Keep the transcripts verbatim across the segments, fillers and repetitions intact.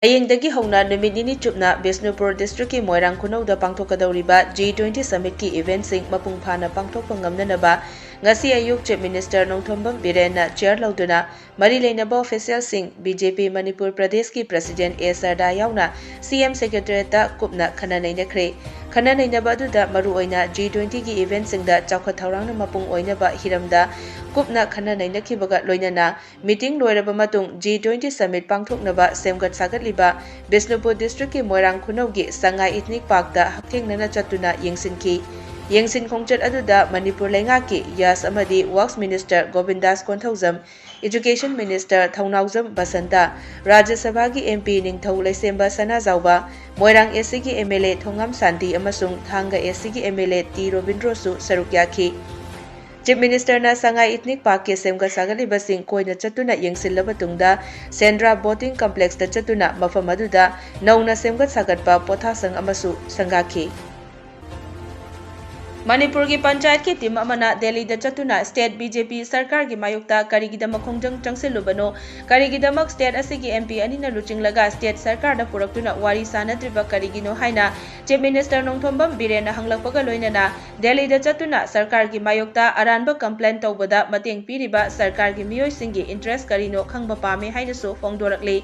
ꯍꯌꯦꯡꯗꯒꯤ ꯍꯧꯅ ꯅꯨꯃꯤꯠ ꯅꯤꯅꯤ ꯆꯨꯞꯅ ꯕꯤꯁꯅꯨꯄꯨꯔ district ꯀꯤ ꯃꯣꯏꯔꯥꯡ ꯈꯨꯅꯧꯗ ꯄꯥꯡꯊꯣꯛꯀꯗꯧꯔꯤꯕ G twenty summit ꯀꯤ event ꯁꯤꯡ ꯃꯄꯨꯡ ꯐꯥꯅ ꯄꯥꯡꯊꯣꯛꯄ ꯉꯝꯅꯅꯕ ꯉꯁꯤ ꯑꯌꯨꯛ Chief Minister ꯅꯣꯡꯊꯣꯝꯕꯝ ꯕꯤꯔꯦꯟꯅ chair ꯂꯧꯗꯨꯅ ꯃꯔꯤ ꯂꯩꯅꯕ official ꯁꯤꯡ, B J P ꯃꯅꯤꯄꯨꯔ ꯄ꯭ꯔꯗꯦꯁꯀꯤ president A ꯁꯔꯗꯥ ꯌꯥꯎꯅ C M secretariat ꯇ ꯀꯨꯞꯅ ꯈꯟꯅ ꯅꯩꯅꯈ꯭ꯔꯦ꯫ ꯈꯟꯅ ꯅꯩꯅꯕ ꯑꯗꯨꯗ ꯃꯔꯨꯑꯣꯏꯅ G twenty ꯒꯤ event ꯁꯤꯡꯗ ꯆꯥꯎꯈꯠ ꯊꯧꯔꯥꯡꯅ ꯃꯄꯨꯡ ꯑꯣꯏꯅꯕ ꯍꯤꯔꯝꯗ ꯀꯨꯞꯅ ꯈꯟꯅ ꯅꯩꯅꯈꯤꯕꯒ ꯂꯣꯏꯅꯅ meeting ꯂꯣꯏꯔꯕ ꯃꯇꯨꯡ G twenty summit ꯄꯥꯡꯊꯣꯛꯅꯕ ꯁꯦꯝꯒꯠ ꯁꯥꯒꯠꯂꯤꯕ ꯕꯤꯁꯅꯨꯄꯨꯔ district ꯀꯤ ꯃꯣꯏꯔꯥꯡ ꯈꯨꯅꯧꯒꯤ ꯁꯉꯥꯏ Ethnic Park ꯇ ꯍꯛꯊꯦꯡꯅꯅ ꯆꯠꯇꯨꯅ ꯌꯦꯡꯁꯤꯟꯈꯤ꯫ ꯌꯦꯡꯁꯤꯟ ꯈꯣꯡꯆꯠ ꯑꯗꯨꯗ ꯃꯅꯤꯄꯨꯔ ꯂꯩꯉꯥꯛꯀꯤ ꯌꯥꯁ ꯑꯃꯗꯤ Works Minister ꯒꯣꯕꯤꯟꯗꯥꯁ Konthoujam, Education Minister ꯊꯧꯅꯥꯎꯖꯝ ꯕꯁꯟꯇ, ꯔꯥꯖ꯭ꯌ ꯁꯚꯥꯒꯤ M P ꯅꯤꯡꯊꯧ ꯂꯩꯁꯦꯝꯕ ꯁꯅꯥꯖꯥꯎꯕ, ꯃꯣꯏꯔꯥꯡ A C ꯒꯤ M L A ꯊꯣꯉꯥꯝ ꯁꯥꯟꯇꯤ ꯑꯃꯁꯨꯡ ꯊꯥꯡꯒ A C ꯒꯤ M L A ꯇꯤ ꯔꯣꯕꯤꯟꯗ꯭ꯔꯣꯁꯨ ꯁꯔꯨꯛ ꯌꯥꯈꯤ꯫ Chief Minister ꯅ ꯁꯉꯥꯏ Ethnic Park ꯀꯤ ꯁꯦꯝꯒꯠ ꯁꯥꯒꯠꯂꯤꯕꯁꯤꯡ ꯀꯣꯏꯅ ꯆꯠꯇꯨꯅ ꯌꯦꯡꯁꯤꯜꯂꯕ ꯇꯨꯡꯗ ꯁꯦꯟꯗ꯭ꯔꯥ Boating Complex ꯇ ꯆꯠꯇꯨꯅ ꯃꯐꯝ ꯑꯗꯨꯗ ꯅꯧꯅ ꯁꯦꯝꯒꯠ ꯁꯥꯒꯠꯄ ꯄꯣꯊꯥꯁꯪ ꯑꯃꯁꯨ ꯁꯪꯒꯥꯈꯤ꯫ ꯃꯅꯤꯄꯨꯔꯒꯤ ꯄꯟꯆꯥꯌꯠꯀꯤ team ꯑꯃꯅ ꯗꯦꯜꯂꯤꯗ ꯆꯠꯇꯨꯅ state B J P ꯁꯔꯀꯥꯔꯒꯤ ꯃꯥꯌꯣꯛꯇ ꯀꯔꯤꯒꯤꯗꯃꯛ ꯈꯣꯡꯖꯪ ꯆꯪꯁꯤꯜꯂꯨꯕꯅꯣ, ꯀꯔꯤꯒꯤꯗꯃꯛ state ꯑꯁꯤꯒꯤ M P ꯑꯅꯤꯅ ꯂꯨꯆꯤꯡꯂꯒ state ꯁꯔꯀꯥꯔꯗ ꯄꯨꯔꯛꯇꯨꯅ ꯋꯥꯔꯤ ꯁꯥꯅꯗ꯭ꯔꯤꯕ ꯀꯔꯤꯒꯤꯅꯣ ꯍꯥꯏꯅ Chief Minister ꯅꯣꯡꯊꯣꯝꯕꯝ ꯕꯤꯔꯦꯟꯅ ꯍꯪꯂꯛꯄꯒ ꯂꯣꯏꯅꯅ ꯗꯦꯜꯂꯤꯗ ꯆꯠꯇꯨꯅ ꯁꯔꯀꯥꯔꯒꯤ ꯃꯥꯌꯣꯛꯇ ꯑꯔꯥꯟꯕ complain ꯇꯧꯕꯗ ꯃꯇꯦꯡ ꯄꯤꯔꯤꯕ ꯁꯔꯀꯥꯔꯒꯤ ꯃꯤꯑꯣꯏꯁꯤꯡꯒꯤ interest ꯀꯔꯤꯅꯣ ꯈꯪꯕ ꯄꯥꯝꯃꯤ ꯍꯥꯏꯅꯁꯨ ꯐꯣꯡꯗꯣꯔꯛꯂꯤ꯫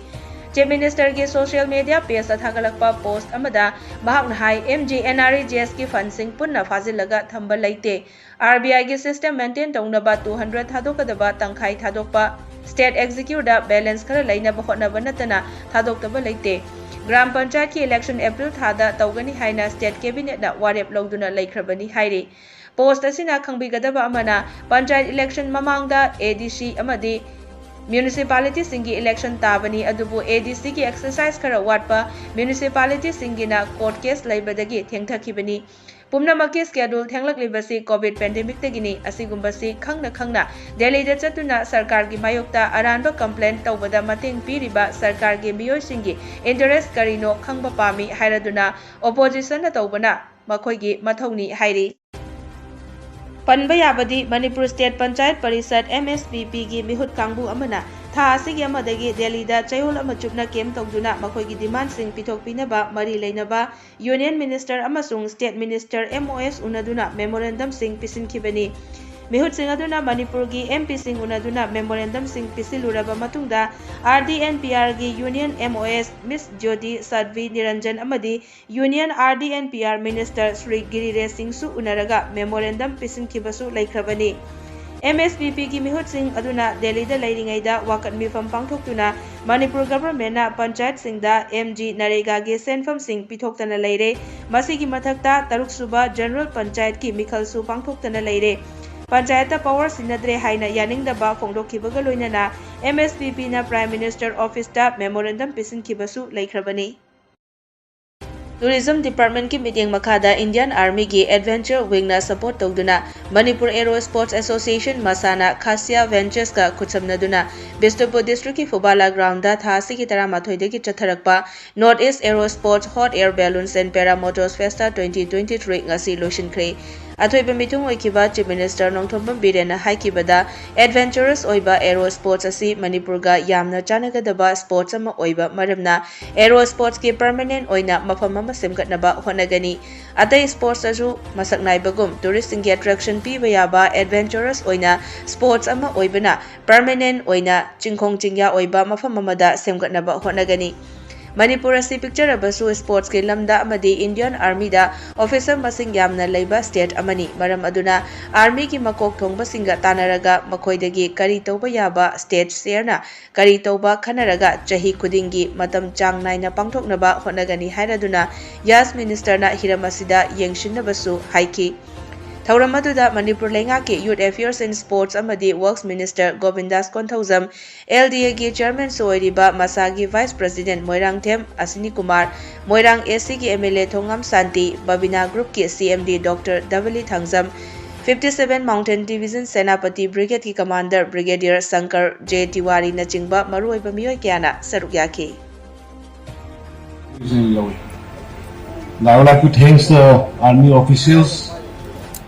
Chief Minister ꯒꯤ social media page ꯇ ꯊꯥꯒꯠꯂꯛꯄ post ꯑꯃꯗ ꯃꯍꯥꯛꯅ ꯍꯥꯏ, M G N R E G S ꯀꯤ fund ꯁꯤꯡ ꯄꯨꯟꯅ ꯐꯥꯖꯤꯜꯂꯒ ꯊꯝꯕ ꯂꯩꯇꯦ꯫ R B I ꯒꯤ system maintain ꯇꯧꯅꯕ two hundred ꯊꯥꯗꯣꯛꯀꯗꯕ ꯇꯪꯈꯥꯏ ꯊꯥꯗꯣꯛꯄ, state executive ꯗ balance ꯈꯔ ꯂꯩꯅꯕ ꯍꯣꯠꯅꯕ ꯅꯠꯇꯅ ꯊꯥꯗꯣꯛꯇꯕ ꯂꯩꯇꯦ꯫ ꯒ꯭ꯔꯥꯝ ꯄꯟꯆꯥꯌꯠꯀꯤ election April ꯊꯥꯗ ꯇꯧꯒꯅꯤ ꯍꯥꯏꯅ state cabinet ꯅ ꯋꯥꯔꯦꯞ ꯂꯧꯗꯨꯅ ꯂꯩꯈ꯭ꯔꯕꯅꯤ ꯍꯥꯏꯔꯤ꯫ Post ꯑꯁꯤꯅ ꯈꯪꯕꯤꯒꯗꯕ ꯑꯃꯅ, ꯄꯟꯆꯥꯌꯠ election ꯃꯃꯥꯡꯗ A D C ꯑꯃꯗꯤ municipality ꯁꯤꯡꯒꯤ election ꯇꯥꯕꯅꯤ, ꯑꯗꯨꯕꯨ A D C ꯒꯤ exercise ꯈꯔ ꯋꯥꯠꯄ municipality ꯁꯤꯡꯒꯤꯅ court case ꯂꯩꯕꯗꯒꯤ ꯊꯦꯡꯊꯈꯤꯕꯅꯤ꯫ ꯄꯨꯝꯅꯃꯛꯀꯤ schedule ꯊꯦꯡꯂꯛꯂꯤꯕꯁꯤ COVID pandemic ꯇꯒꯤꯅꯤ꯫ ꯑꯁꯤꯒꯨꯝꯕꯁꯤ ꯈꯪꯅ ꯈꯪꯅ ꯗꯦꯜꯂꯤꯗ ꯆꯠꯇꯨꯅ ꯁꯔꯀꯥꯔꯒꯤ ꯃꯥꯌꯣꯛꯇ ꯑꯔꯥꯟꯕ complain ꯇꯧꯕꯗ ꯃꯇꯦꯡ ꯄꯤꯔꯤꯕ ꯁꯔꯀꯥꯔꯒꯤ ꯃꯤꯑꯣꯏꯁꯤꯡꯒꯤ interest ꯀꯔꯤꯅꯣ ꯈꯪꯕ ꯄꯥꯝꯃꯤ ꯍꯥꯏꯔꯗꯨꯅ opposition ꯅ ꯇꯧꯕꯅ ꯃꯈꯣꯏꯒꯤ ꯃꯊꯧꯅꯤ ꯍꯥꯏꯔꯤ꯫ ꯄꯟꯕ ꯌꯥꯕꯗꯤ Manipur State Panchayat Parishad, M S P P ꯒꯤ ꯃꯤꯍꯨꯠ ꯀꯥꯡꯕꯨ ꯑꯃꯅ ꯊꯥ ꯑꯁꯤꯒꯤ ꯑꯃꯗꯒꯤ ꯗꯦꯜꯂꯤꯗ ꯆꯌꯣꯜ ꯑꯃ ꯆꯨꯞꯅ ꯀꯦꯝ ꯇꯧꯗꯨꯅ ꯃꯈꯣꯏꯒꯤ ꯗꯤꯃꯥꯟꯁꯤꯡ ꯄꯤꯊꯣꯛꯄꯤꯅꯕ ꯃꯔꯤ ꯂꯩꯅꯕ ꯌꯨꯅꯤꯌꯟ ꯃꯤꯅꯤꯁꯇꯔ ꯑꯃꯁꯨꯡ ꯁ꯭ꯇꯦꯠ ꯃꯤꯅꯤꯁꯇꯔ, MOS, ꯎꯅꯗꯨꯅ ꯃꯦꯃꯣꯔꯦꯟꯗꯝꯁꯤꯡ ꯄꯤꯁꯤꯟꯈꯤꯕꯅꯤ꯫ ꯃꯤꯍꯨꯠꯁꯤꯡ ꯑꯗꯨꯅ ꯃꯅꯤꯄꯨꯔꯒꯤ MPꯁꯤꯡ ꯎꯅꯗꯨꯅ ꯃꯦꯃꯣꯔꯦꯟꯗꯝꯁꯤꯡ ꯄꯤꯁꯤꯜꯂꯨꯔꯕ ꯃꯇꯨꯡꯗ, RD&PRꯒꯤ ꯌꯨꯅꯤꯌꯟ MOS ꯃꯤꯁ ꯖ꯭ꯌꯣꯇꯤ ꯁꯥꯗ꯭ꯚꯤ ꯅꯤꯔꯟꯖꯟ ꯑꯃꯗꯤ ꯌꯨꯅꯤꯌꯟ RD&PR ꯃꯤꯅꯤꯁꯇꯔ ꯁ꯭ꯔꯤ ꯒꯤꯔꯤꯔꯦꯖ ꯁꯤꯡꯁꯨ ꯎꯅꯔꯒ ꯃꯦꯃꯣꯔꯦꯟꯗꯝ ꯄꯤꯁꯤꯟꯈꯤꯕꯁꯨ ꯂꯩꯈ꯭ꯔꯕꯅꯤ꯫ MSPPꯒꯤ ꯃꯤꯍꯨꯠꯁꯤꯡ ꯑꯗꯨꯅ ꯗꯦꯜꯂꯤꯗ ꯂꯩꯔꯤꯉꯩꯗ ꯋꯥꯀꯠ ꯃꯤꯐꯝ ꯄꯥꯡꯊꯣꯛꯇꯨꯅ ꯃꯅꯤꯄꯨꯔ ꯒꯚꯔꯟꯃꯦꯟꯠꯅ ꯄꯟꯆꯥꯌꯠꯁꯤꯡꯗ MGNREGAꯒꯤ ꯁꯦꯟꯐꯝꯁꯤꯡ ꯄꯤꯊꯣꯛꯇꯅ ꯂꯩꯔꯦ꯫ ꯃꯁꯤꯒꯤ ꯃꯊꯛꯇ ꯇꯔꯨꯛꯁꯨꯕ ꯖꯦꯅꯔꯦꯜ ꯄꯟꯆꯥꯌꯠꯀꯤ ꯃꯤꯈꯜꯁꯨ ꯄꯥꯡꯊꯣꯛꯇꯅ ꯂꯩꯔꯦ꯫ ꯄꯟꯆꯥꯌꯠꯇ ꯄꯥꯋꯔ ꯁꯤꯟꯅꯗ꯭ꯔꯦ ꯍꯥꯏꯅ ꯌꯥꯅꯤꯡꯗꯕ ꯐꯣꯡꯗꯣꯛꯈꯤꯕꯒ ꯂꯣꯏꯅꯅ MSPPꯅ Prime Minister Officeꯇ ꯃꯦꯃꯣꯔꯦꯟꯗꯝ ꯄꯤꯁꯤꯟꯈꯤꯕꯁꯨ ꯂꯩꯈ꯭ꯔꯕꯅꯤ꯫ Tourism Departmentꯀꯤ ꯃꯤꯠꯌꯦꯡ ꯃꯈꯥꯗ Indian Armyꯒꯤ Adventure Wingꯅ support ꯇꯧꯗꯨꯅ Manipur Aero Sports Association, ꯃꯁꯥꯅ Khasiya Venturesꯀ ꯈꯨꯠꯁꯝꯅꯗꯨꯅ ꯕꯤꯁꯅꯨꯄꯨꯔ districtꯀꯤ ꯐꯨꯕꯥꯂꯥ groundꯗ ꯊꯥ ꯑꯁꯤꯒꯤ ꯇꯔꯥꯃꯥꯊꯣꯏꯗꯒꯤ ꯆꯠꯊꯔꯛꯄ North East Aero Sports Hot Air Balloons and Para Motors Festa twenty twenty-three ꯉꯁꯤ ꯂꯣꯏꯁꯤꯟꯈ꯭ꯔꯦ꯫ ꯑꯊꯣꯏꯕ ꯃꯤꯊꯨꯡ ꯑꯣꯏꯈꯤꯕ Chief Minister ꯅꯣꯡꯊꯣꯝꯕꯝ ꯕꯤꯔꯦꯟꯅ ꯍꯥꯏꯈꯤꯕꯗ, adventurous ꯑꯣꯏꯕ aero sports ꯑꯁꯤ ꯃꯅꯤꯄꯨꯔꯒ ꯌꯥꯝꯅ ꯆꯥꯟꯅꯒꯗꯕ sports ꯑꯃ ꯑꯣꯏꯕ ꯃꯔꯝꯅ aero sportsꯀꯤ permanent ꯑꯣꯏꯅ ꯃꯐꯝ ꯑꯃ ꯁꯦꯝꯒꯠꯅꯕ ꯍꯣꯠꯅꯒꯅꯤ꯫ ꯑꯇꯩ sportsꯇꯁꯨ ꯃꯁꯛ ꯅꯥꯏꯕꯒꯨꯝ touristꯁꯤꯡꯒꯤ attraction ꯄꯤꯕ ꯌꯥꯕ adventurous ꯑꯣꯏꯅ sports ꯑꯃ ꯑꯣꯏꯕꯅ permanent ꯑꯣꯏꯅ ꯆꯤꯡꯈꯣꯡ ꯆꯤꯡꯌꯥ ꯑꯣꯏꯕ ꯃꯐꯝ ꯑꯃꯗ ꯁꯦꯝꯒꯠꯅꯕ ꯍꯣꯠꯅꯒꯅꯤ꯫ ꯃꯅꯤꯄꯨꯔ ꯑꯁꯤ ꯄꯤꯛꯆꯔꯕꯁꯨ sportsꯀꯤ ꯂꯝꯗ ꯑꯃꯗꯤ Indian Armyꯗ officer ꯃꯁꯤꯡ ꯌꯥꯝꯅ ꯂꯩꯕ state ꯑꯃꯅꯤ꯫ ꯃꯔꯝ ꯑꯗꯨꯅ Armyꯒꯤ ꯃꯀꯣꯛ ꯊꯣꯡꯕꯁꯤꯡꯒ ꯇꯥꯟꯅꯔꯒ ꯃꯈꯣꯏꯗꯒꯤ ꯀꯔꯤ ꯇꯧꯕ ꯌꯥꯕ state ꯁꯤꯌꯔꯅ ꯀꯔꯤ ꯇꯧꯕ ꯈꯟꯅꯔꯒ ꯆꯍꯤ ꯈꯨꯗꯤꯡꯒꯤ ꯃꯇꯝ ꯆꯥꯡ ꯅꯥꯏꯅ ꯄꯥꯡꯊꯣꯛꯅꯕ ꯍꯣꯠꯅꯒꯅꯤ ꯍꯥꯏꯔꯗꯨꯅ Yash Ministerꯅ ꯍꯤꯔꯝ ꯑꯁꯤꯗ ꯌꯦꯡꯁꯤꯟꯅꯕꯁꯨ ꯍꯥꯏꯈꯤ꯫ ꯊꯧꯔꯝ ꯑꯗꯨꯗ ꯃꯅꯤꯄꯨꯔ ꯂꯩꯉꯥꯛꯀꯤ Youth Affairs and Sports ꯑꯃꯗꯤ Works Minister ꯒꯣꯕꯤꯟꯗꯥꯁ ꯀꯣꯟꯊꯧꯖꯝ, LDAꯒꯤ chairmanꯁꯨ ꯑꯣꯏꯔꯤꯕ ꯃꯁꯥꯒꯤ Vice President ꯃꯣꯏꯔꯥꯡꯊꯦꯝ ꯑꯁꯤꯅꯤ ꯀꯨꯃꯥꯔ, ꯃꯣꯏꯔꯥꯡ ACꯒꯤ MLA ꯊꯣꯉꯥꯝ ꯁꯥꯟꯇꯤ, Babina Groupꯀꯤ CMD Doctor ꯗꯕꯂꯤ Thangjam, fifty seven Mountain Division Senapati Brigadeꯀꯤ commander Brigadier Shankar J ꯇꯤꯋꯥꯔꯤꯅꯆꯤꯡꯕ ꯃꯔꯨꯑꯣꯏꯕ ꯃꯤꯑꯣꯏ ꯀꯌꯥꯅ ꯁꯔꯨꯛ ꯌꯥꯈꯤ꯫ And I would like to thank the army officials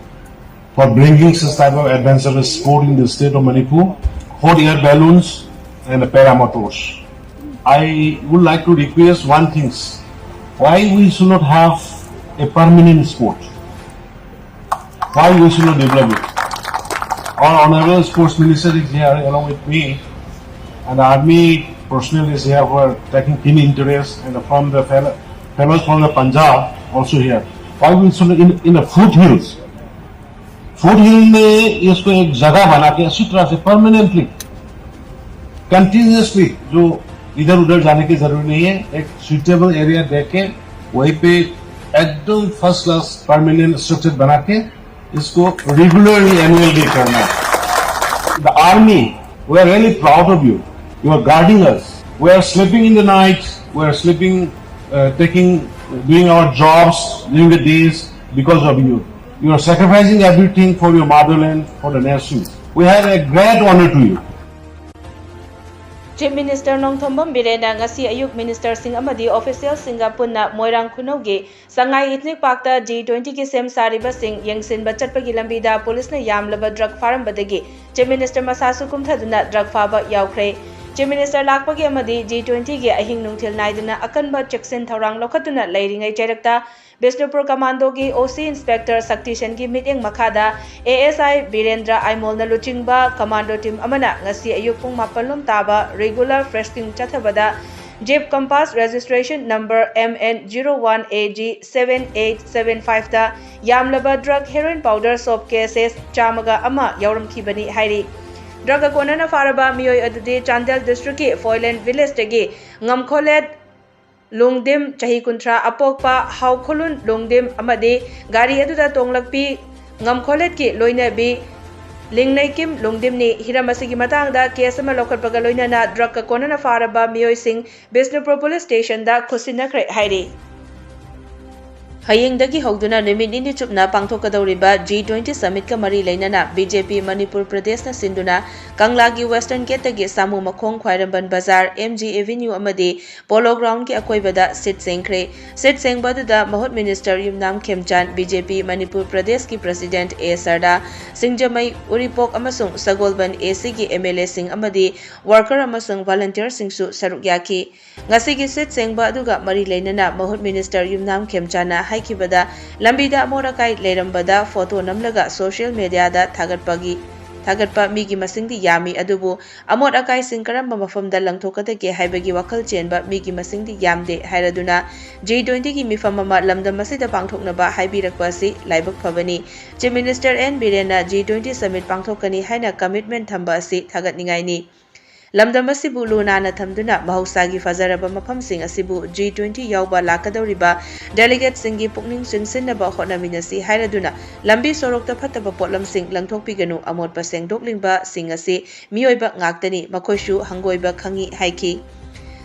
for bringing such type of adventurous sport in the state of Manipur. Hot air balloons and the paramotors. I would like to request one thing. Why we should not have a permanent sport? Why we should not develop it? Our honorable sports minister is here along with me, and army personnel is here for taking keen interest, and from the fellow, fellows from the Punjab also here. Why we should in, in the foothills? Foothill में इसको एक जगह बना के अच्छी तरह से permanently, continuously, जो इधर उधर जाने की जरूरत नहीं है, एक सूटेबल एरिया देके वहीं पे एकदम फर्स्ट क्लास परमानेंट स्ट्रक्चर बना के इसको रेगुलरली एनुअल डे करना है. The army, we are really proud of you. You are guarding us. We are sleeping in the night. We are sleeping, uh, taking, doing our jobs during the days because of you. You are sacrificing everything for your motherland, for the nation. We have a great honor to you. Chief Minister Nongthombam ꯕꯤꯔꯦꯟꯅ ꯉꯁꯤ ꯑꯌꯨꯛ ministerꯁꯤꯡ ꯑꯃꯗꯤ officialꯁꯤꯡꯒ ꯄꯨꯟꯅ ꯃꯣꯏꯔꯥꯡ ꯈꯨꯅꯧꯒꯤ ꯁꯉꯥꯏ Ethnic Parkꯇ G twentyꯒꯤ ꯁꯦꯝ ꯁꯥꯔꯤꯕꯁꯤꯡ ꯌꯦꯡꯁꯤꯟꯕ ꯆꯠꯄꯒꯤ ꯂꯝꯕꯤꯗ ꯄꯨꯂꯤꯁꯅ ꯌꯥꯝꯂꯕ drug ꯐꯥꯔꯝꯕꯗꯒꯤ Chief Minister ꯃꯁꯥꯁꯨ ꯀꯨꯝꯊꯗꯨꯅ drug ꯐꯥꯕ ꯌꯥꯎꯈ꯭ꯔꯦ꯫ Chief Minister ꯂꯥꯛꯄꯒꯤ ꯑꯃꯗꯤ G twentyꯒꯤ ꯑꯍꯤꯡ ꯅꯨꯡꯊꯤꯜ ꯅꯥꯏꯗꯅ ꯑꯀꯟꯕ ꯆꯦꯛꯁꯤꯟ ꯊꯧꯔꯥꯡ ꯂꯧꯈꯠꯇꯨꯅ ꯂꯩꯔꯤꯉꯩ ꯆꯩꯔꯛꯇ ꯕꯤꯁꯅꯨꯄꯨꯔ commandoꯒꯤ OC Inspector ꯁꯛꯇꯤꯁꯦꯟꯒꯤ ꯃꯤꯠꯌꯦꯡ ꯃꯈꯥꯗ ASI ꯕꯤꯔꯦꯟꯗ꯭ꯔ ꯑꯥꯏꯃꯣꯜꯅ ꯂꯨꯆꯤꯡꯕ commando team ꯑꯃꯅ ꯉꯁꯤ ꯑꯌꯨꯛ ꯄꯨꯡ ꯃꯥꯄꯜ ꯂꯣꯝ ꯇꯥꯕ regular frisking ꯆꯠꯊꯕꯗ Jeep Compass registration number M N zero one A G seven eight seven fiveꯇ ꯌꯥꯝꯂꯕ drug heroin powder soap cases ꯆꯥꯝꯃꯒ ꯑꯃ ꯌꯥꯎꯔꯝꯈꯤꯕꯅꯤ ꯍꯥꯏꯔꯤ꯫ Drugꯀ ꯀꯣꯟꯅꯅ ꯐꯥꯔꯕ ꯃꯤꯑꯣꯏ ꯑꯗꯨꯗꯤ ꯆꯥꯟꯗꯦꯜ districtꯀꯤ ꯐꯣꯏꯂꯦꯟ villageꯇꯒꯤ ꯉꯝꯈꯣꯂꯦꯠ ꯂꯣꯡꯗꯤꯝ, ꯆꯍꯤ ꯀꯨꯟꯊ꯭ꯔꯥ ꯑꯄꯣꯛꯄ ꯍꯥꯎꯈꯣꯂꯨꯟ ꯂꯣꯡꯗꯤꯝ ꯑꯃꯗꯤ ꯒꯥꯔꯤ ꯑꯗꯨꯗ ꯇꯣꯡꯂꯛꯄꯤ ꯉꯝꯈꯣꯂꯦꯠꯀꯤ ꯂꯣꯏꯅꯕꯤ ꯂꯤꯡꯅꯩꯀꯤꯝ ꯂꯣꯡꯗꯤꯝꯅꯤ꯫ ꯍꯤꯔꯝ ꯑꯁꯤꯒꯤ ꯃꯇꯥꯡꯗ case ꯑꯃ ꯂꯧꯈꯠꯄꯒ ꯂꯣꯏꯅꯅ drugꯀ ꯀꯣꯟꯅꯅ ꯐꯥꯔꯕ ꯃꯤꯑꯣꯏꯁꯤꯡ ꯕꯤꯁꯅꯨꯄꯨꯔ police stationꯗ ꯈꯨꯠꯁꯤꯟꯅꯈ꯭ꯔꯦ ꯍꯥꯏꯔꯤ꯫ ꯍꯌꯦꯡꯗꯒꯤ ꯍꯧꯗꯨꯅ ꯅꯨꯃꯤꯠ ꯅꯤꯅꯤ ꯆꯨꯞꯅ ꯄꯥꯡꯊꯣꯛꯀꯗꯧꯔꯤꯕ ꯖꯤ ꯇ꯭ꯋꯦꯟꯇꯤ ꯁꯃꯤꯠꯀ ꯃꯔꯤ ꯂꯩꯅꯅ ꯕꯤ ꯖꯦ ꯄꯤ ꯃꯅꯤꯄꯨꯔ ꯄ꯭ꯔꯗꯦꯁꯅ ꯁꯤꯟꯗꯨꯅ ꯀꯪꯂꯥꯒꯤ ꯋꯦꯁꯇꯔꯟ ꯒꯦꯠꯇꯒꯤ ꯁꯥꯃꯨ ꯃꯈꯣꯡ ꯈ꯭ꯋꯥꯏꯔꯝꯕꯟ ꯕꯖꯥꯔ, ꯑꯦꯝ ꯖꯤ ꯑꯦꯚꯦꯅ꯭ꯌꯨ ꯑꯃꯗꯤ ꯄꯣꯂꯣ ꯒ꯭ꯔꯥꯎꯟꯒꯤ ꯑꯀꯣꯏꯕꯗ ꯁꯤꯠ ꯁꯦꯡꯈ꯭ꯔꯦ꯫ ꯁꯤꯠ ꯁꯦꯡꯕ ꯑꯗꯨꯗ ꯃꯍꯨꯠ ꯃꯤꯅꯤꯁꯇꯔ ꯌꯨꯝꯅꯥꯝ ꯈꯦꯝꯆꯥꯟ, ꯕꯤ ꯖꯦ ꯄꯤ ꯃꯅꯤꯄꯨꯔ ꯄ꯭ꯔꯗꯦꯁꯀꯤ ꯄ꯭ꯔꯁꯤꯗꯦꯟꯠ ꯑꯦ ꯁꯔꯗꯥ, ꯁꯤꯡꯖꯃꯩ, ꯎꯔꯤꯄꯣꯛ ꯑꯃꯁꯨꯡ ꯁꯒꯣꯜꯕꯟ ꯑꯦ ꯁꯤꯒꯤ ꯑꯦꯝ ꯑꯦꯜ ꯑꯦꯁꯤꯡ ꯑꯃꯗꯤ ꯋꯥꯔꯀꯔ ꯑꯃꯁꯨꯡ ꯚꯣꯂꯨꯟꯇꯤꯌꯔꯁꯤꯡꯁꯨ ꯁꯔꯨꯛ ꯌꯥꯈꯤ꯫ ꯉꯁꯤꯒꯤ ꯁꯤꯠ ꯁꯦꯡꯕ ꯑꯗꯨꯒ ꯃꯔꯤ ꯂꯩꯅꯅ ꯃꯍꯨꯠ ꯃꯤꯅꯤꯁꯇꯔ ꯌꯨꯝꯅꯥꯝ ꯈꯦꯝꯆꯥꯟꯅ ꯍꯥꯏꯈꯤꯕꯗ, ꯂꯝꯕꯤꯗ ꯑꯃꯣꯠ ꯑꯀꯥꯏ ꯂꯩꯔꯝꯕꯗ ꯐꯣꯇꯣ ꯅꯝꯂꯒ ꯁꯣꯁꯤꯌꯦꯜ ꯃꯦꯗꯤꯌꯥꯗ ꯊꯥꯒꯠꯄꯒꯤ, ꯊꯥꯒꯠꯄ ꯃꯤꯒꯤ ꯃꯁꯤꯡꯗꯤ ꯌꯥꯝꯃꯤ, ꯑꯗꯨꯕꯨ ꯑꯃꯣꯠ ꯑꯀꯥꯏꯁꯤꯡ ꯀꯔꯝꯕ ꯃꯐꯝꯗ ꯂꯪꯊꯣꯛꯀꯗꯒꯦ ꯍꯥꯏꯕꯒꯤ ꯋꯥꯈꯜ ꯆꯦꯟꯕ ꯃꯤꯒꯤ ꯃꯁꯤꯡꯗꯤ ꯌꯥꯝꯗꯦ ꯍꯥꯏꯔꯗꯨꯅ, ꯖꯤ ꯇ꯭ꯋꯦꯟꯇꯤꯒꯤ ꯃꯤꯐꯝ ꯑꯃ ꯂꯝꯗꯝ ꯑꯁꯤꯗ ꯄꯥꯡꯊꯣꯛꯅꯕ ꯍꯥꯏꯕꯤꯔꯛꯄ ꯑꯁꯤ ꯂꯥꯏꯕꯛ ꯐꯕꯅꯤ꯫ ꯆꯤꯐ ꯃꯤꯅꯤꯁꯇꯔ ꯑꯦꯟ ꯕꯤꯔꯦꯟꯅ ꯖꯤ ꯇ꯭ꯋꯦꯟꯇꯤ ꯁꯃꯤꯠ ꯄꯥꯡꯊꯣꯛꯀꯅꯤ ꯍꯥꯏꯅ ꯀꯃꯤꯠꯃꯦꯟ ꯊꯝꯕ ꯑꯁꯤ ꯊꯥꯒꯠꯅꯤꯡꯉꯥꯏꯅꯤ꯫ ꯂꯝꯗꯝ ꯑꯁꯤꯕꯨ ꯂꯨ ꯅꯥꯟꯅ ꯊꯝꯗꯨꯅ ꯃꯍꯧꯁꯥꯒꯤ ꯐꯖꯔꯕ ꯃꯐꯝꯁꯤꯡ ꯑꯁꯤꯕꯨ ꯖꯤ ꯇ꯭ꯋꯦꯟꯇꯤ ꯌꯥꯎꯕ ꯂꯥꯛꯀꯗꯧꯔꯤꯕ ꯗꯦꯂꯤꯒꯦꯠꯁꯤꯡꯒꯤ ꯄꯨꯛꯅꯤꯡ ꯆꯤꯡꯁꯤꯟꯅꯕ ꯍꯣꯠꯅꯃꯤꯟꯅꯁꯤ ꯍꯥꯏꯔꯗꯨꯅ, ꯂꯝꯕꯤ ꯁꯣꯔꯣꯛꯇ ꯐꯠꯇꯕ ꯄꯣꯠꯂꯝꯁꯤꯡ ꯂꯪꯊꯣꯛꯄꯤꯒꯅꯨ, ꯑꯃꯣꯠꯄ ꯁꯦꯡꯗꯣꯛꯂꯤꯕꯁꯤꯡ ꯑꯁꯤ ꯃꯤꯑꯣꯏꯕ ꯉꯥꯛꯇꯅꯤ, ꯃꯈꯣꯏꯁꯨ ꯍꯪꯒꯣꯏꯕ ꯈꯪꯏ ꯍꯥꯏꯈꯤ꯫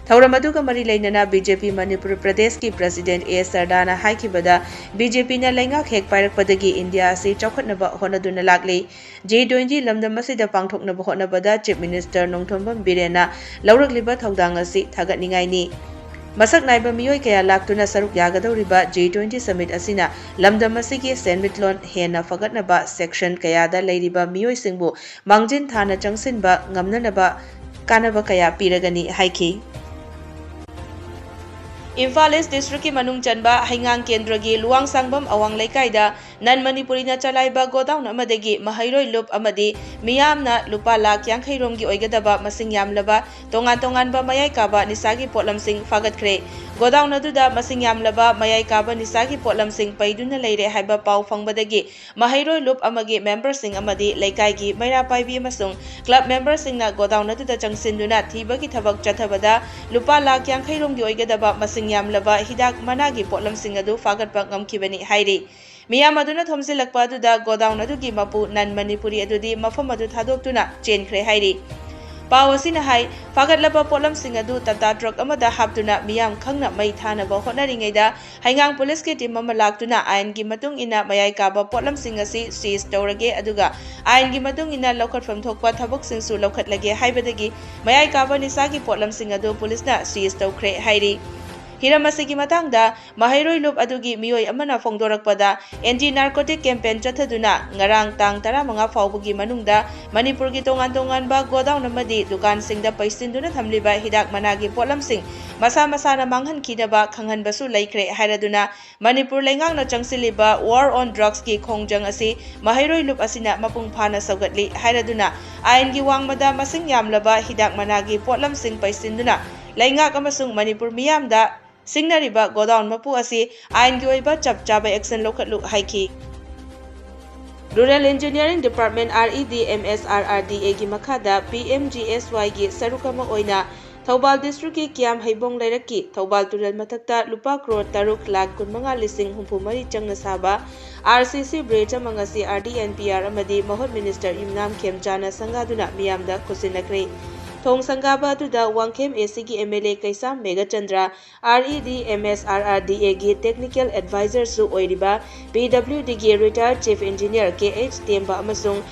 ꯊꯧꯔꯝ ꯑꯗꯨꯒ ꯃꯔꯤ ꯂꯩꯅꯅ ꯕꯤ ꯖꯦ ꯄꯤ ꯃꯅꯤꯄꯨꯔ ꯄ꯭ꯔꯗꯦꯁꯀꯤ ꯄ꯭ꯔꯁꯤꯗꯦꯟꯠ ꯑꯦ ꯁꯔꯗꯥꯅ ꯍꯥꯏꯈꯤꯕꯗ, ꯕꯤ ꯖꯦ ꯄꯤꯅ ꯂꯩꯉꯥꯛ ꯍꯦꯛ ꯄꯥꯏꯔꯛꯄꯗꯒꯤ ꯏꯟꯗꯤꯌꯥ ꯑꯁꯤ ꯆꯥꯎꯈꯠꯅꯕ ꯍꯣꯠꯅꯗꯨꯅ ꯂꯥꯛꯂꯤ꯫ ꯖꯤ ꯇ꯭ꯋꯦꯟꯇꯤ ꯂꯝꯗꯝ ꯑꯁꯤꯗ ꯄꯥꯡꯊꯣꯛꯅꯕ ꯍꯣꯠꯅꯕꯗ ꯆꯤꯐ ꯃꯤꯅꯤꯁꯇꯔ ꯅꯣꯡꯊꯣꯝꯕꯝ ꯕꯤꯔꯦꯟꯅ ꯂꯧꯔꯛꯂꯤꯕ ꯊꯧꯗꯥꯡ ꯑꯁꯤ ꯊꯥꯒꯠꯅꯤꯡꯉꯥꯏꯅꯤ꯫ ꯃꯁꯛ ꯅꯥꯏꯕ ꯃꯤꯑꯣꯏ ꯀꯌꯥ ꯂꯥꯛꯇꯨꯅ ꯁꯔꯨꯛ ꯌꯥꯒꯗꯧꯔꯤꯕ ꯖꯤ ꯇ꯭ꯋꯦꯟꯇꯤ ꯁꯃꯤꯠ ꯑꯁꯤꯅ ꯂꯝꯗꯝ ꯑꯁꯤꯒꯤ ꯁꯦꯟꯃꯤꯠꯂꯣꯟ ꯍꯦꯟꯅ ꯐꯒꯠꯅꯕ, ꯁꯦꯛꯁꯟ ꯀꯌꯥꯗ ꯂꯩꯔꯤꯕ ꯃꯤꯑꯣꯏꯁꯤꯡꯕꯨ ꯃꯥꯡꯖꯤꯟ ꯊꯥꯅ ꯆꯪꯁꯤꯟꯕ ꯉꯝꯅꯅꯕ ꯀꯥꯟꯅꯕ ꯀꯌꯥ ꯄꯤꯔꯒꯅꯤ ꯍꯥꯏꯈꯤ꯫ ꯏꯝꯐꯥꯜ ꯏꯁ ꯗꯤꯁꯇ꯭ꯔꯤꯛꯀꯤ ꯃꯅꯨꯡ ꯆꯟꯕ ꯍꯩꯉꯥꯡ ꯀꯦꯟꯗ꯭ꯔꯒꯤ ꯂꯨꯋꯥꯡꯁꯥꯡꯕꯝ ꯑꯋꯥꯡ ꯂꯩꯀꯥꯏꯗ ꯅꯟ ꯃꯅꯤꯄꯨꯔꯤꯅ ꯆꯂꯥꯏꯕ ꯒꯣꯗꯥꯎꯟ ꯑꯃꯗꯒꯤ ꯃꯍꯩꯔꯣꯏ ꯂꯨꯞ ꯑꯃꯗꯤ ꯃꯤꯌꯥꯝꯅ ꯂꯨꯄꯥ ꯂꯥꯈ ꯌꯥꯡꯈꯩ ꯔꯣꯝꯒꯤ ꯑꯣꯏꯒꯗꯕ ꯃꯁꯤꯡ ꯌꯥꯝꯂꯕ ꯇꯣꯉꯥꯟ ꯇꯣꯉꯥꯟꯕ ꯃꯌꯥꯏ ꯀꯥꯕ ꯅꯤꯁꯥꯒꯤ ꯄꯣꯠꯂꯝꯁꯤꯡ ꯐꯥꯒꯠꯈ꯭ꯔꯦ꯫ ꯒꯣꯗꯥꯎꯟ ꯑꯗꯨꯗ ꯃꯁꯤꯡ ꯌꯥꯝꯂꯕ ꯃꯌꯥꯏ ꯀꯥꯕ ꯅꯤꯁꯥꯒꯤ ꯄꯣꯠꯂꯝꯁꯤꯡ ꯄꯩꯗꯨꯅ ꯂꯩꯔꯦ ꯍꯥꯏꯕ ꯄꯥꯎ ꯐꯪꯕꯗꯒꯤ ꯃꯍꯩꯔꯣꯏ ꯂꯨꯞ ꯑꯃꯒꯤ ꯃꯦꯝꯕꯔꯁꯤꯡ ꯑꯃꯗꯤ ꯂꯩꯀꯥꯏꯒꯤ ꯃꯩꯔꯥ ꯄꯥꯏꯕꯤ ꯑꯃꯁꯨꯡ ꯀ꯭ꯂꯕ ꯃꯦꯝꯕꯔꯁꯤꯡꯅ ꯒꯣꯗꯥꯎꯟ ꯑꯗꯨꯗ ꯆꯪꯁꯤꯟꯗꯨꯅ ꯊꯤꯕꯒꯤ ꯊꯕꯛ ꯆꯠꯊꯕꯗ ꯂꯨꯄꯥ ꯂꯥꯈ ꯌꯥꯡꯈꯩ ꯔꯣꯝꯒꯤ ꯑꯣꯏꯒꯗꯕ ꯃꯁꯤꯡ ꯌꯥꯝꯂꯕ ꯍꯤꯗꯥꯛ ꯃꯅꯥꯒꯤ ꯄꯣꯠꯂꯝꯁꯤꯡ ꯑꯗꯨ ꯐꯥꯒꯠꯄ ꯉꯝꯈꯤꯕꯅꯤ ꯍꯥꯏꯔꯤ꯫ ꯃꯤꯌꯥꯝ ꯑꯗꯨꯅ ꯊꯣꯝꯖꯤꯜꯂꯛꯄ ꯑꯗꯨꯗ ꯒꯣꯗꯥꯎꯟ ꯑꯗꯨꯒꯤ ꯃꯄꯨ ꯅꯟ ꯃꯅꯤꯄꯨꯔꯤ ꯑꯗꯨꯗꯤ ꯃꯐꯝ ꯑꯗꯨ ꯊꯥꯗꯣꯛꯇꯨꯅ ꯆꯦꯟꯈ꯭ꯔꯦ ꯍꯥꯏꯔꯤ꯫ ꯄꯥꯎ ꯑꯁꯤꯅ ꯍꯥꯏ, ꯐꯥꯒꯠꯂꯕ ꯄꯣꯠꯂꯝꯁꯤꯡ ꯑꯗꯨ ꯇꯥꯇꯥ ꯇ꯭ꯔꯛ ꯑꯃꯗ ꯍꯥꯞꯇꯨꯅ ꯃꯤꯌꯥꯝ ꯈꯪꯅ ꯃꯩ ꯊꯥꯅꯕ ꯍꯣꯠꯅꯔꯤꯉꯩꯗ, ꯍꯩꯉꯥꯡ ꯄꯨꯂꯤꯁꯀꯤ ꯇꯤꯝ ꯑꯃ ꯂꯥꯛꯇꯨꯅ ꯑꯥꯏꯟꯒꯤ ꯃꯇꯨꯡ ꯏꯟꯅ ꯃꯌꯥꯏ ꯀꯥꯕ ꯄꯣꯠꯂꯝꯁꯤꯡ ꯑꯁꯤ ꯁꯤꯖ ꯇꯧꯔꯒꯦ, ꯑꯗꯨꯒ ꯑꯥꯏꯟꯒꯤ ꯃꯇꯨꯡ ꯏꯟꯅ ꯂꯧꯈꯠꯐꯝ ꯊꯣꯛꯄ ꯊꯕꯛꯁꯤꯡꯁꯨ ꯂꯧꯈꯠꯂꯒꯦ ꯍꯥꯏꯕꯗꯒꯤ ꯃꯌꯥꯏ ꯀꯥꯕ ꯅꯤꯁꯥꯒꯤ ꯄꯣꯠꯂꯝꯁꯤꯡ ꯑꯗꯨ ꯄꯨꯂꯤꯁꯅ ꯁꯤꯖ ꯇꯧꯈ꯭ꯔꯦ ꯍꯥꯏꯔꯤ꯫ ꯍꯤꯔꯝ ꯑꯁꯤꯒꯤ ꯃꯇꯥꯡꯗ ꯃꯍꯩꯔꯣꯏ ꯂꯨꯞ ꯑꯗꯨꯒꯤ ꯃꯤꯑꯣꯏ ꯑꯃꯅ ꯐꯣꯡꯗꯣꯔꯛꯄꯗ, ꯑꯦꯟꯇꯤ ꯅꯥꯔꯀꯣꯇꯤꯛ ꯀꯦꯝꯄꯦꯟ ꯆꯠꯊꯗꯨꯅ ꯉꯔꯥꯡ ꯇꯥꯡ ꯇꯔꯥꯃꯉꯥ ꯐꯥꯎꯕꯒꯤ ꯃꯅꯨꯡꯗ ꯃꯅꯤꯄꯨꯔꯒꯤ ꯇꯣꯉꯥꯟ ꯇꯣꯉꯥꯟꯕ ꯒꯣꯗꯥꯎꯟ ꯑꯃꯗꯤ ꯗꯨꯀꯥꯟꯁꯤꯡꯗ ꯄꯩꯁꯤꯟꯗꯨꯅ ꯊꯝꯂꯤꯕ ꯍꯤꯗꯥꯛ ꯃꯅꯥꯒꯤ ꯄꯣꯠꯂꯝꯁꯤꯡ ꯃꯁꯥ ꯃꯁꯥꯅ ꯃꯥꯡꯍꯟꯈꯤꯗꯕ ꯈꯪꯍꯟꯕꯁꯨ ꯂꯩꯈ꯭ꯔꯦ ꯍꯥꯏꯔꯗꯨꯅ, ꯃꯅꯤꯄꯨꯔ ꯂꯩꯉꯥꯛꯅ ꯆꯪꯁꯤꯜꯂꯤꯕ War on Drugsꯀꯤ ꯈꯣꯡꯖꯪ ꯑꯁꯤ ꯃꯍꯩꯔꯣꯏ ꯂꯨꯞ ꯑꯁꯤꯅ ꯃꯄꯨꯡ ꯐꯥꯅ ꯁꯧꯒꯠꯂꯤ ꯍꯥꯏꯔꯗꯨꯅ, ꯑꯥꯏꯟꯒꯤ ꯋꯥꯡꯃꯗ ꯃꯁꯤꯡ ꯌꯥꯝꯂꯕ ꯍꯤꯗꯥꯛ ꯃꯅꯥꯒꯤ ꯄꯣꯠꯂꯝꯁꯤꯡ ꯄꯩꯁꯤꯟꯗꯨꯅ ꯂꯩꯉꯥꯛ ꯑꯃꯁꯨꯡ ꯃꯅꯤꯄꯨꯔ ꯃꯤꯌꯥꯝꯗ ꯁꯤꯡꯅꯔꯤꯕ ꯒꯣꯗꯥꯎꯟ ꯃꯄꯨ ꯑꯁꯤ ꯑꯥꯏꯟꯒꯤ ꯑꯣꯏꯕ ꯆꯞ ꯆꯥꯕ ꯑꯦꯛꯁꯟ ꯂꯧꯈꯠꯂꯨ ꯍꯥꯏꯈꯤ꯫ Rural Engineering Department, RED MSRRDAꯒꯤ ꯃꯈꯥꯗ PMGSYꯒꯤ ꯁꯔꯨꯛ ꯑꯃ ꯑꯣꯏꯅ ꯊꯧꯕꯥꯜ districtꯀꯤ ꯀꯤꯌꯥꯝ ꯍꯩꯕꯣꯡ ꯂꯩꯔꯛꯀꯤ ꯊꯧꯕꯥꯜ ꯇꯨꯔꯦꯜ ꯃꯊꯛꯇ ꯂꯨꯄꯥ ꯀ꯭ꯔꯣꯔ ꯇꯔꯨꯛ ꯂꯥꯈ ꯀꯨꯟꯃꯉꯥ ꯂꯤꯁꯤꯡ ꯍꯨꯝꯐꯨ ꯃꯔꯤ ꯆꯪꯅ ꯁꯥꯕ RCC bridge ꯑꯃ ꯉꯁꯤ RD&PR ꯑꯃꯗꯤ ꯃꯍꯨꯠ minister ꯌꯨꯝꯅꯥꯝ ꯈꯦꯝꯆꯥꯅ ꯁꯪꯒꯥꯗꯨꯅ ꯃꯤꯌꯥꯝꯗ ꯈꯨꯠꯁꯤꯟꯅꯈ꯭ꯔꯦ꯫ ꯊꯣꯡ ꯁꯪꯒꯥꯕ ꯑꯗꯨꯗ ꯋꯥꯡꯈꯦꯝ ACꯒꯤ MLA ꯀꯩꯁꯥꯝ ꯃꯦꯘꯆꯟꯗ꯭ꯔ, RED MSRRDAꯒꯤ technical advisorꯁꯨ ꯑꯣꯏꯔꯤꯕ PWDꯒꯤ retired chief engineer KH ꯇꯦꯝꯕ ꯑꯃꯁꯨꯡ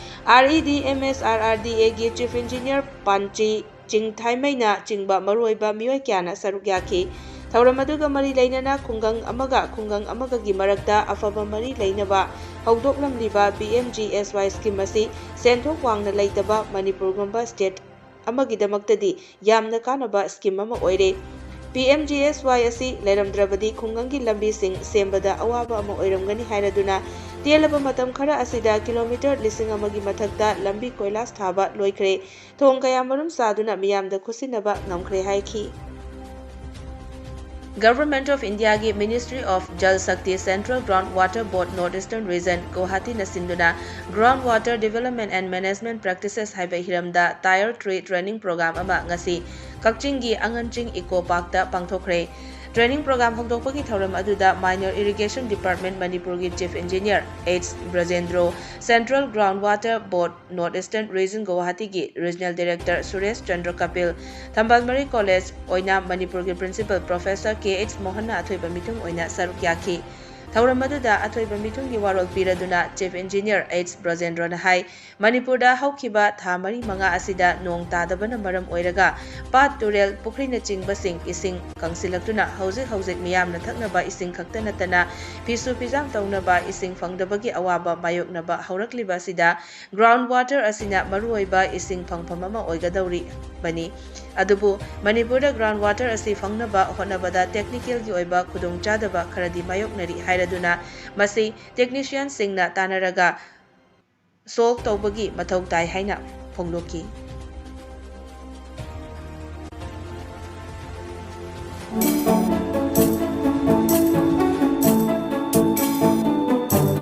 RED MSRRDAꯒꯤ chief engineer ꯄꯥꯟꯆꯤ ꯆꯤꯡꯊꯥꯏꯃꯩꯅ ꯆꯤꯡꯕ ꯃꯔꯨꯑꯣꯏꯕ ꯃꯤꯑꯣꯏ ꯀꯌꯥꯅ ꯁꯔꯨꯛ ꯌꯥꯈꯤ꯫ ꯊꯧꯔꯝ ꯑꯗꯨꯒ ꯃꯔꯤ ꯂꯩꯅꯅ ꯈꯨꯡꯒꯪ ꯑꯃꯒ ꯈꯨꯡꯒꯪ ꯑꯃꯒꯒꯤ ꯃꯔꯛꯇ ꯑꯐꯕ ꯃꯔꯤ ꯂꯩꯅꯕ ꯍꯧꯗꯣꯛꯂꯝꯂꯤꯕ PMGSY scheme ꯑꯁꯤ ꯁꯦꯟꯊꯣꯛ ꯋꯥꯡꯅ ꯂꯩꯇꯕ ꯃꯅꯤꯄꯨꯔꯒꯨꯝꯕ state ꯑꯃꯒꯤꯗꯃꯛꯇꯗꯤ ꯌꯥꯝꯅ ꯀꯥꯟꯅꯕ scheme ꯑꯃ ꯑꯣꯏꯔꯦ꯫ PMGSY ꯑꯁꯤ ꯂꯩꯔꯝꯗ꯭ꯔꯕꯗꯤ ꯈꯨꯡꯒꯪꯒꯤ ꯂꯝꯕꯤꯁꯤꯡ ꯁꯦꯝꯕꯗ ꯑꯋꯥꯕ ꯑꯃ ꯑꯣꯏꯔꯝꯒꯅꯤ ꯍꯥꯏꯔꯗꯨꯅ, ꯇꯦꯜꯂꯕ ꯃꯇꯝ ꯈꯔ ꯑꯁꯤꯗ kilometre ꯂꯤꯁꯤꯡ ꯑꯃꯒꯤ ꯃꯊꯛꯇ ꯂꯝꯕꯤ ꯀꯣꯏꯂꯥꯁ ꯊꯥꯕ ꯂꯣꯏꯈ꯭ꯔꯦ꯫ ꯊꯣꯡ ꯀꯌꯥꯃꯔꯨꯝ ꯁꯥꯗꯨꯅ ꯃꯤꯌꯥꯝꯗ ꯈꯨꯠꯁꯤꯟꯅꯕ ꯉꯝꯈ꯭ꯔꯦ ꯍꯥꯏꯈꯤ꯫ Government of Indiaꯒꯤ Ministry of Jal Shakti Central Ground Water Board North Eastern Region ꯒꯨꯋꯥꯍꯥꯇꯤꯅ ꯁꯤꯟꯗꯨꯅ Ground Water Development and Management Practices ꯍꯥꯏꯕ ꯍꯤꯔꯝꯗ Tier three training program ꯑꯃ ꯉꯁꯤ ꯀꯛꯆꯤꯡꯒꯤ ꯑꯉꯟꯆꯤꯡ Eco Parkꯇ ꯄꯥꯡꯊꯣꯛꯈ꯭ꯔꯦ꯫ Training program ꯍꯧꯗꯣꯛꯄꯒꯤ ꯊꯧꯔꯝ ꯑꯗꯨꯗ Minor Irrigation Department ꯃꯅꯤꯄꯨꯔꯒꯤ Chief Engineer H ꯕ꯭ꯔꯖꯦꯟꯗ꯭ꯔꯣ, Central Ground Water Board North Eastern Region ꯒꯨꯋꯥꯍꯥꯇꯤꯒꯤ Regional Director Suresh Chandra Kapil, ꯊꯝꯕꯥꯜ ꯃꯔꯤ College ꯑꯣꯏꯅꯥꯝ ꯃꯅꯤꯄꯨꯔꯒꯤ Principal Professor ꯀꯦ ꯑꯩꯆ ꯃꯣꯍꯟꯅ ꯑꯊꯣꯏꯕ ꯃꯤꯊꯨꯡ ꯑꯣꯏꯅ ꯁꯔꯨꯛ ꯌꯥꯈꯤ꯫ ꯊꯧꯔꯝ ꯑꯗꯨꯗ ꯑꯊꯣꯏꯕ ꯃꯤꯊꯨꯡꯒꯤ ꯋꯥꯔꯣꯜ ꯄꯤꯔꯗꯨꯅ Chief Engineer H ꯕ꯭ꯔꯖꯦꯟꯗ꯭ꯔꯣꯅ ꯍꯥꯏ, ꯃꯅꯤꯄꯨꯔꯗ ꯍꯧꯈꯤꯕ ꯊꯥ ꯃꯔꯤ ꯃꯉꯥ ꯑꯁꯤꯗ ꯅꯣꯡ ꯇꯥꯗꯕꯅ ꯃꯔꯝ ꯑꯣꯏꯔꯒ ꯄꯥꯠ, ꯇꯨꯔꯦꯜ, ꯄꯨꯈ꯭ꯔꯤꯅꯆꯤꯡꯕꯁꯤꯡ ꯏꯁꯤꯡ ꯀꯪꯁꯤꯜꯂꯛꯇꯨꯅ ꯍꯧꯖꯤꯛ ꯍꯧꯖꯤꯛ ꯃꯤꯌꯥꯝꯅ ꯊꯛꯅꯕ ꯏꯁꯤꯡ ꯈꯛꯇ ꯅꯠꯇꯅ ꯐꯤꯁꯨ ꯐꯤꯖꯥꯝ ꯇꯧꯅꯕ ꯏꯁꯤꯡ ꯐꯪꯗꯕꯒꯤ ꯑꯋꯥꯕ ꯃꯥꯌꯣꯛꯅꯕ ꯍꯧꯔꯛꯂꯤꯕ ꯑꯁꯤꯗ ground water ꯑꯁꯤꯅ ꯃꯔꯨꯑꯣꯏꯕ ꯏꯁꯤꯡ ꯐꯪꯐꯝ ꯑꯃ ꯑꯣꯏꯒꯗꯧꯔꯤꯕꯅꯤ꯫ ꯑꯗꯨꯕꯨ ꯃꯅꯤꯄꯨꯔꯗ ground water ꯑꯁꯤ ꯐꯪꯅꯕ ꯍꯣꯠꯅꯕꯗ technical ꯒꯤ ꯑꯣꯏꯕ ꯈꯨꯗꯣꯡꯆꯥꯗꯕ ꯈꯔꯗꯤ ꯃꯥꯌꯣꯛꯅꯔꯤ ꯍꯥꯏꯔꯗꯨꯅ ꯃꯁꯤ technician ꯁꯤꯡꯅ ꯇꯥꯟꯅꯔꯒ solve ꯇꯧꯕꯒꯤ ꯃꯊꯧ ꯇꯥꯏ ꯍꯥꯏꯅ ꯐꯣꯡꯗꯣꯛꯈꯤ꯫